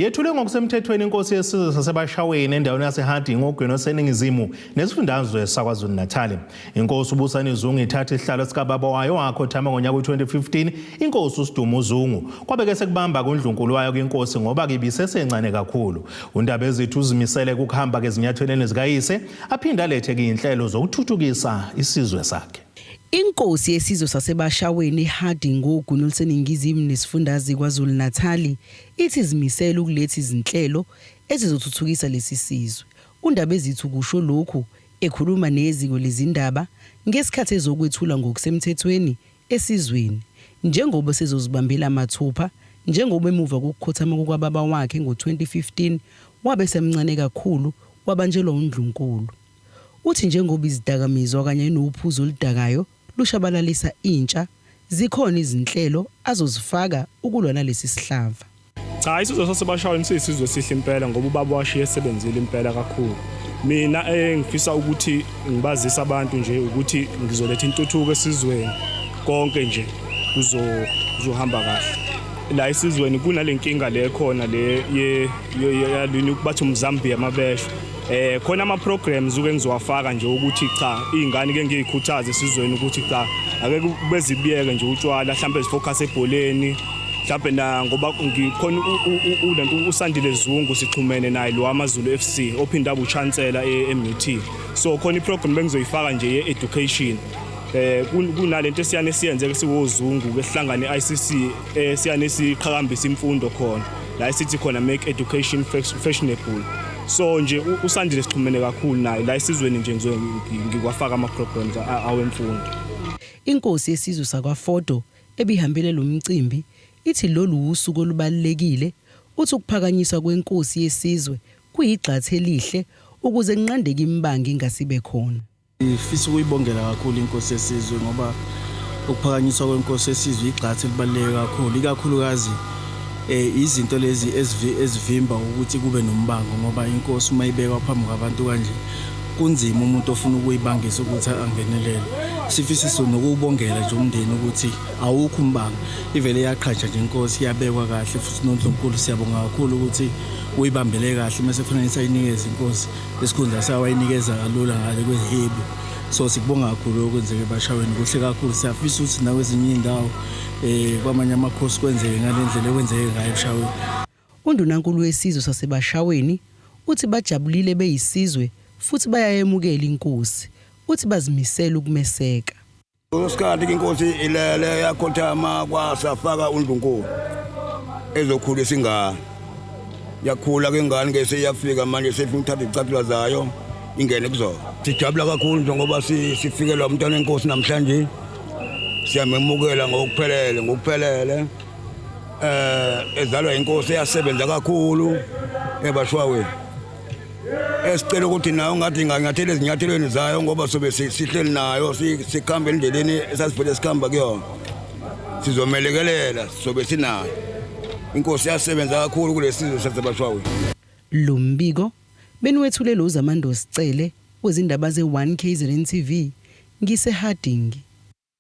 Yethulwe ngokusemthethweni inkosi yesizwe saseBashaweni endaweni yaseHarding ogwini oseningizimu nesifundazwe saKwaZulu-Natal. Inkosi uBusani Zungu ithatha isihlalo sikababa wayo wakhothama ngonyaka u-2015 inkosi uSidumo Zungu. Kwabeke sekubamba kundlunkulu wayo kwinkosi ngoba kibisesencane kakhulu. UNdabezitha uzimisele ukuhamba kezinyathelweni zikayise aphinde alethe kuyinhlelo zokuthuthukisa isizwe sakhe. Inkosi yesizwe saseBashaweni eHarding ngogwini oluseningizimu nesifundazwe KwaZulu-Natal ithi izimisele ukuletha izinhlelo ezizothuthukisa lesi sizwe. UNdabezitha ukusho lokhu ekhuluma neziko lezindaba ngesikhathi ezokwethula ngokusemthethweni esizweni njengoba esezozibambela mathupha njengoba emuva kokukhothama kukababa wakhe ngo-2015 wabe esemncane kakhulu wabanjelwa uNdlunkulu. Uthi njengoba izidakamizwa kanye nophuzo oludakayo lushabalalisa intsha, zikhona izinhlelo azozifaka ukulwa nalesi sihlava. Cha, isizwe saseBashaweni siyisizwe esihle impela ngoba ubaba washiye esebenzile impela kakhulu. Mina engifisa ukuthi ngibazise abantu nje ukuthi ngizoletha intuthuko esizweni konke nje kuzohamba kahle. La esizweni kunale nkinga le khona le ye yalini bathi umzambia mabesho. Khona ama programs uke ngizowafaka nje ukuthi cha izingane ke ngiyikhuthaze esizweni ukuthi cha ake bezibiyeke nje utshwala mhlambe zifocus ebholeni mhlambe na ngoba ngikhona ulento uSandile Zungu sixhumene naye lo amaZulu FC ophinda abuchancela e-MUT so khona iprogram bengizoyifaka nje ye-education kunalento esiyane siyenze ke siwozungu ke sihlangane ICC siyane siqhakambisa imfundo khona la esithi khona make education fashionable so nje uSandile sixhumene kakhulu naye la esizweni nje ngikwafaka ama programs awemfundo. Inkosi yesizwe sakwaFodo ebihambele lo mcimbi ithi lolu wusuku olubalulekile. Uthi ukuphakanyiswa kwenkosi yesizwe kuyigxathu elihle ukuze kunqandeke imibango ingasibe khona. Ngifisa ukuyibongela kakhulu inkosi yesizwe ngoba ukuphakanyiswa kwenkosi yesizwe igxathu elibaluleke kakhulu ikakhulukazi izinto lezi ezivimba ukuthi kube nombango ngoba inkosi uma ibekwa phambi kwabantu kanje kunzima umuntu ofuna ukuyibangisa ukuthi angenelele. Sifisa nokuwubongela nje umndeni ukuthi awukho umbango ivele yaqhatsha nje inkosi yabekwa kahle futhi noNdlunkulu siyabonga kakhulu ukuthi uyibambele kahle mase kufanele sayinikeze inkosi isikhundla sayo wayinikeza kalula ngale kwehebu. So sikubonga kakhulu okwenzeke eBashaweni kuhle kakhulu siyafisa ukuthi nakwezinye iy'ndawo kwamanye amakhosi kwenzeke ngale ndlela ekwenzeke ngayo eBushaweni. UNdunankulu wesizwe saseBashaweni uthi bajabulile beyisizwe futhi bayayemukela inkosi. Uthi bazimisele ukumeseka. Kusikhathi inkosi ilele yakhothama kwasafaka uNdlunkulu ezokhulisa ingane. Yakhula ke ingane ke seyafika manje sefuna ukuthatha izicathulo zayo ingene kuzona. Sijabula kakhulu njengoba sifikelwa umntwana wenkosi namhlanje. Siyamemukela ngokuphelele ngokuphelele. Ezalwa inkosi eyasebenza kakhulu eBashwaweni. Esicela ukuthi nayo ngathi inganyathela ezinyathelweni zayo ngoba sobe sihleli nayo sikhamba endleleni esasivele sikhamba kuyona. Sizomelekelela sobe sinayo. Inkosi yasebenza kakhulu kulesizwe saseBashwaweni. Lo mbiko beniwethulelwe uZamando Sicele wezindaba ze-1 KZN TV ngise Harding.